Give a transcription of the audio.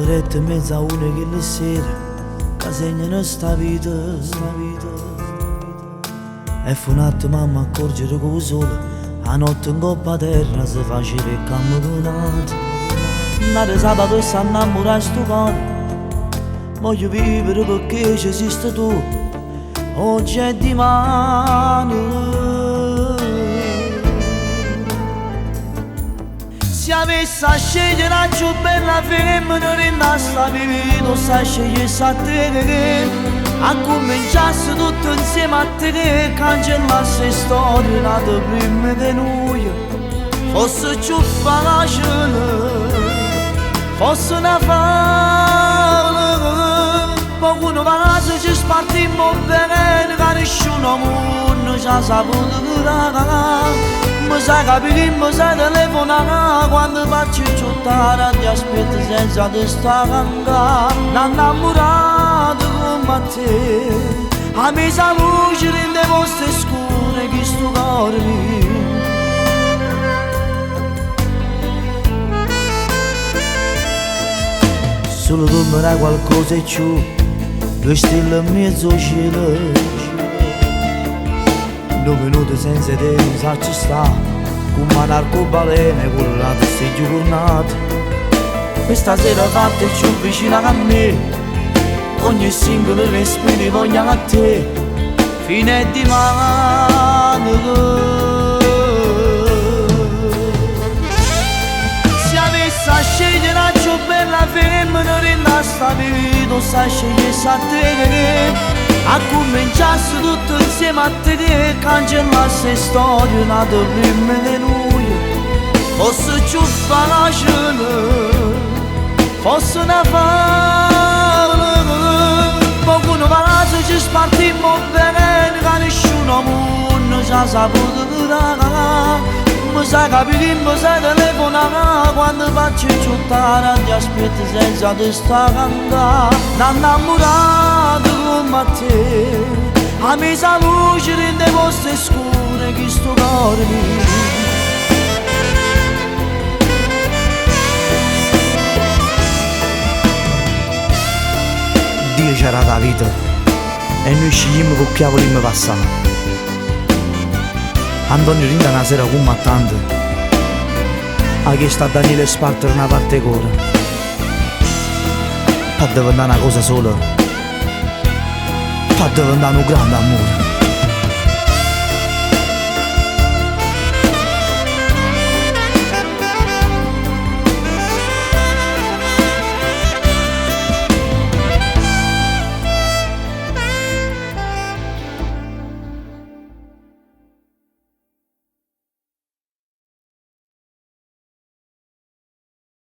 Vedette mezza una chella sera ca segnano sta vita, sta vita. E fu un attimo a m'accorgere che 'o sole 'a notte 'ncoppa 'a terra se faceva 'e camminate. N'ato sabato s'annammora stu core, voglio vivere perché ci esisti tu, oggi e dimane. Se avessa scegliere 'a cchiù bella femmena dint' 'a sta vita, 'o sai scegliesse a te. Accominciasse tutto insieme a te, cancellasse 'e storie nate prima di noi. Fosse più facile, fosse una favola, poi con un vaso ci spartimmo bene, che nessuno mondo ci ha saputo curare. Mi sai capire, mi sai telefonare, quando faccio giocare ti aspetto senza ti stancare. N'innamorato come a te, a me sa luce rende vostre scure che sto cuore mio. Solo tu mi dai qualcosa in più, due stelle in mezzo al cielo. Due minuti senza te non sa ci sta, come un arcobaleno con la sti giornate. Questa sera fatta più vicina a me, ogni singolo respiro voglio a te, fino a dimane. Se avessi a scegliere la più bella femmina dint' sta vita, sai scegliesse a te. A cominciasse tutto insieme a te, cancellasse storie nate prima di noi. Fosse più facile, fosse una favola, poi con un vaso ci spartimmo bene, che nessuno mondo ci ha saputo curare. Mi sai capire, mi sai telefonare, quando faccio giocare ti aspetto senza ti stancare. N'innamorato come a te, a me sa luce rende vostre scure che sto cuore mio. Dio c'era la vita e noi scegliamo con chi volimmo passare. Antonio rinda una sera come a tanto ha chiesto a Daniele spartere una parte cuore per diventare una cosa sola, per diventare un grande amore.